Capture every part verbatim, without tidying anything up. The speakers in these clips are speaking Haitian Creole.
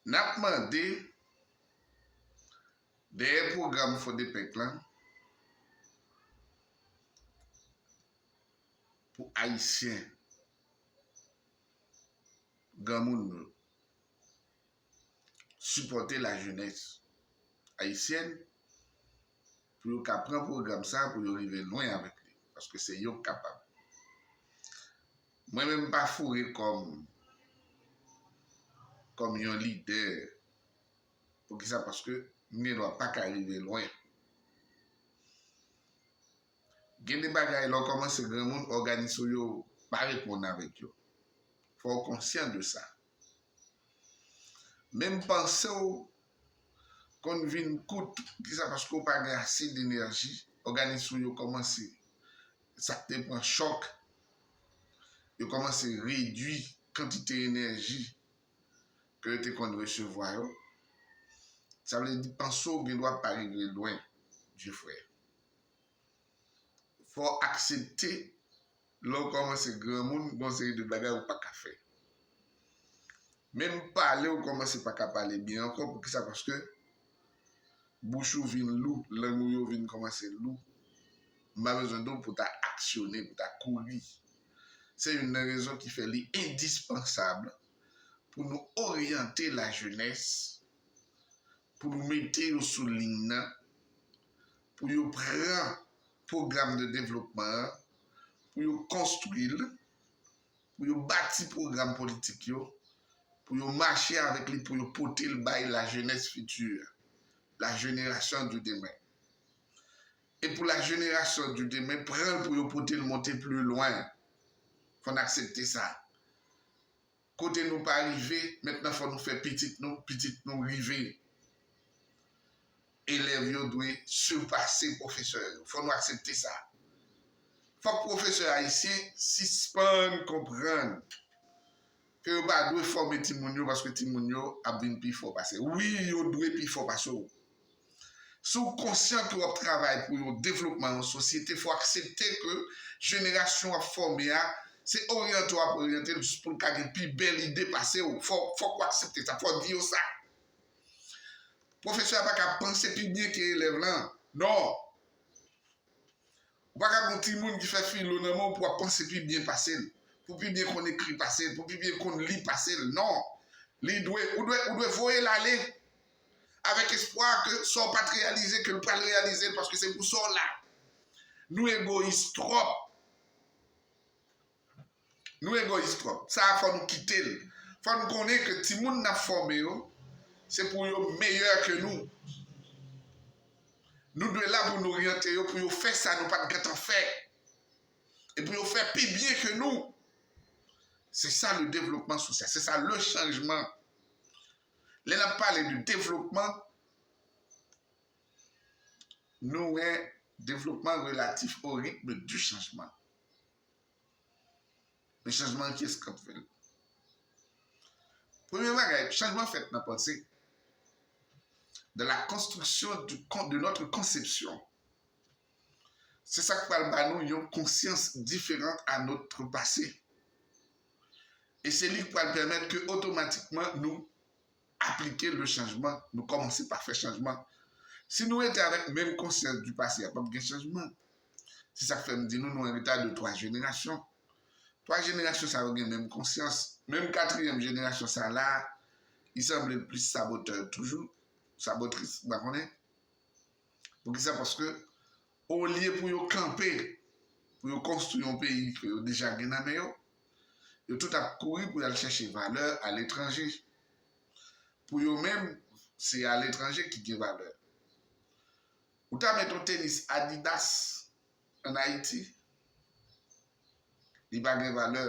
N ap mande dèyè pwogram Fodepec lan pou Ayisyen, granmoun yo, sipòte lajenès ayisyèn pou yo ka pran pwogram sa pou yo rive lwen avèk li, paske se yo k kapab. Mwen menm m pa foure kòm kòm yon lidè. Poukisa? Paske m gen dwa pa ka rive lwen. Gen de bagay lè w kòmanse granmoun, òganis ou yo pa reponn avèk yo. Fò w konsyan de sa. Menm panse w konn vin kout, poukisa? Paske w pa gen ase d enèji. Òganis ou yo kòmanse, sa k te pran chòk, yo kòmanse redui kantite enèji ke yo te konn resevwa yo. Sa vle di, panse w gen dwa pa rive lwen, Dye frè. Fò w aksepte, lè w kòmanse granmoun, gen yon seri de bagay ou pa ka fè. Menm pale, ou kòmanse pa ka pale byen ankò. Poukisa? Paske bouch ou vin lou, lang ou yo vin kòmanse lou. M pa bezwen di w pou w ta aksyone, pou w ta kouri. Se youn nan rezon ki fè li endispansab pou nou oryante lajenès, pou nou mete yo sou liy nan, pou yo pran pwogram de devlopman an, pou yo konstwi l, pou yo bati pwogram politik yo, pou yo mache avèk li, pou yo pote l bay lajenès fiti, la génération du demain. E pou la génération du demain, pran l pou yo pote l monte pli lwen. Fò n aksepte sa. Kote nou pa rive, mentnan fò nou fè pitit nou, pitit nou rive. Elèv yo dwe sipase pwofesè yo. Fò nou aksepte sa. Fòk pwofesè ayisyen sispann konprann ke yo pa dwe fòme timoun yo paske timoun yo ap vin pi fò pase. Wi, yo dwe pi fò pase w. Si w konsyan ke w ap travay pou yon devlopman yon sosyete, fò w aksepte ke jenerasyon w ap fòme a, se oryante w ap oryante l jis pou l ka gen pi bèl ide pase w. Fò, fòk w aksepte sa, fò w di yo sa. Pwofesè a pa ka panse pi byen ke elèv lan. Non. Ou pa ka gen yon timoun ki fè filo nan men w pou w ap panse pi byen pase l, pou w pi byen konn ekri pase l, pou w pi byen konn li pase l. Non. Li dwe, ou dwe, ou dwe voye l ale avèk espwa ke sa w pa t reyalize, ke l pral reyalize l, paske se pou sa w la. Nou egoyis twòp. Nou egoyis twòp. Sa a fò nou kite l. Fò nou konnen ke timoun n ap fòme yo, se pou yo meyè ke nou. Nou dwe la pou nou oryante yo, pou yo fè sa nou pa t gentan fè. E pou yo fè pi byen ke nou. Se sa le développement social, se sa le changement. Lè n ap pale de devlopman, nou wè devlopman relatif au rythme du changement. Men chanjman an, kiyès k ap fè l? Premye bagay, chanjman fèt nan panse, dans la construction du con-, de notre conception. Se sa k pral ba nou yon konsyans diferan a notre passé. E se li k pral pèmèt ke otomatikman nou aplike le changement, nou kòmanse pa fè chanjman. Si nou rete avèk menm konsyans du passé a, p ap gen chanjman. Se sa k fè m di nou, nou an reta de twa jenerasyon. Twa jenerasyon sa yo gen menm konsyans. Menm katriyèm jenerasyon sa la, li sanble l plis sabotè toujou, sabotris, m pa konnen. Poukisa? Paske olye pou yo kanpe, pou yo konstwi yon peyi ke yo deja gen nan men yo, yo tout ap kouri pou y al chèche valè aletranje. Pou yo menm, se aletranje ki gen valè. Ou ta met yon tenis Adidas ann Ayiti, li pa gen valè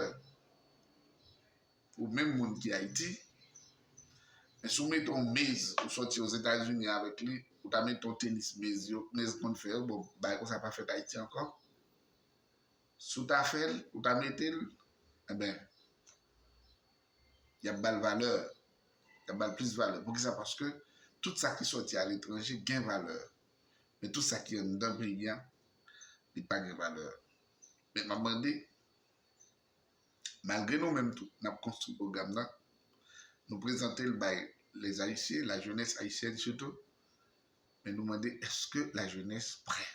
pou menm moun ki Ayiti. Men si w mete yon mez, ou sòti Ozetazini avèk li, ou ta mete yon tenis mez yo, mez konn fè yo, bon, bagay konsa pa fèt Ayiti ankò. Si w ta fè l, ou ta mete l, enben, y ap ba l valè, y ap ba l plis valè. Poukisa? Paske tout sa ki sòti aletranje gen valè. Men tout sa ki anndan peyi a, li pa gen valè. Men m ap mande, malgre nou menm tou, n ap konstwi pwogram nan, nou prezante l bay les Haïtiens, la jeunesse haïtienne surtout, men nou mande, èske lajenès prè?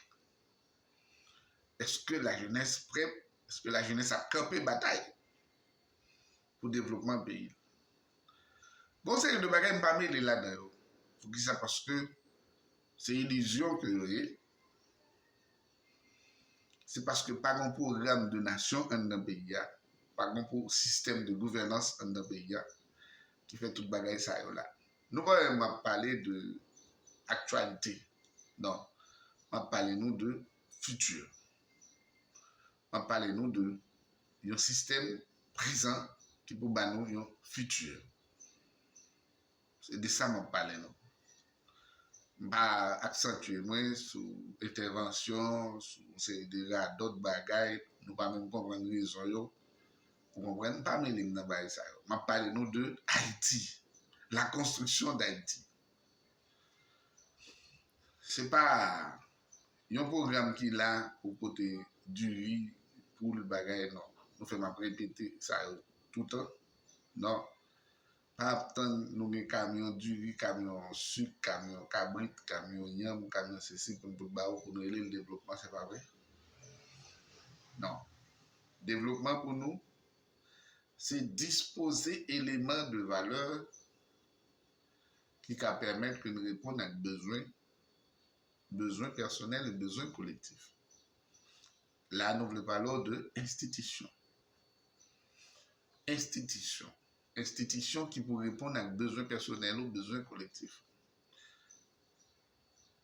Èske lajenès prè? Èske lajenès ap kanpe batay pou devlopman peyi? Gon seri de bagay m pa mele ladan yo. Poukisa? Paske se ilizyon ke yo ye. Se paske pa gon pwogram de nasyon anndan peyi a, pa gon sistèm de gouvènans anndan peyi a ki fè tout bagay sa yo la. Nou pa wè m ap pale de aktyalite. Non. M ap pale nou de fiti. M ap pale nou de yon sistèm prezan ki pou ba nou yon fiti. Se de sa m ap pale nou. M pa aksantye mwen sou entèvansyon, sou yon seri de radòt bagay, nou pa menm konprann rezon yo. Ou konprann? M pa mele m nan bagay sa yo. M ap pale nou de Ayiti, la construction d'Haïti. Se pa yon pwogram ki la pou pote diri, poul, bagay, non. Nou fè m ap repete sa yo toutan. Non. Pa ap tann nou gen kamyon diri, kamyon sik, kamyon kabrit, kamyon yanm, kamyon sesi pou n pot ba ou pou nou rele l devlopman, se pa vre. Non. Devlopman pou nou, se dispoze eleman de valè ki ka pèmèt ke n reponn ak bezwen, bezwen pèsonèl e bezwen kolektif. La, nou vle pale w de enstitisyon. Enstitisyon. Enstitisyon ki pou reponn ak bezwen pèsonèl ou, bezwen kolektif.